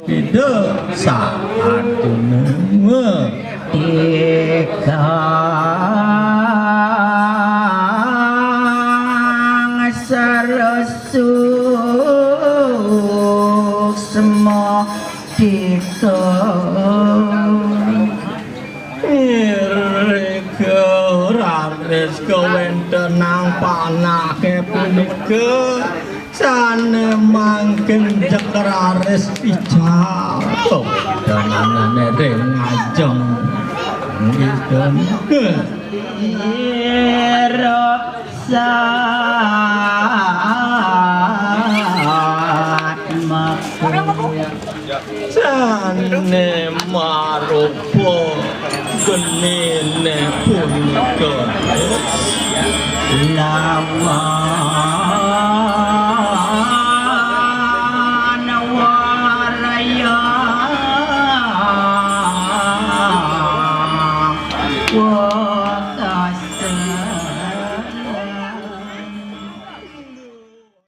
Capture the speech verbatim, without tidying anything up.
Ida saatune tigang sarasuk sema tiga. Irika raris kawentenan panahe punika sane mangkin jeg raris ical. Kawentenane ring ajeng. Nggih, Don. Ira satmaku. Jane marupa genine punika. Lawan waraya.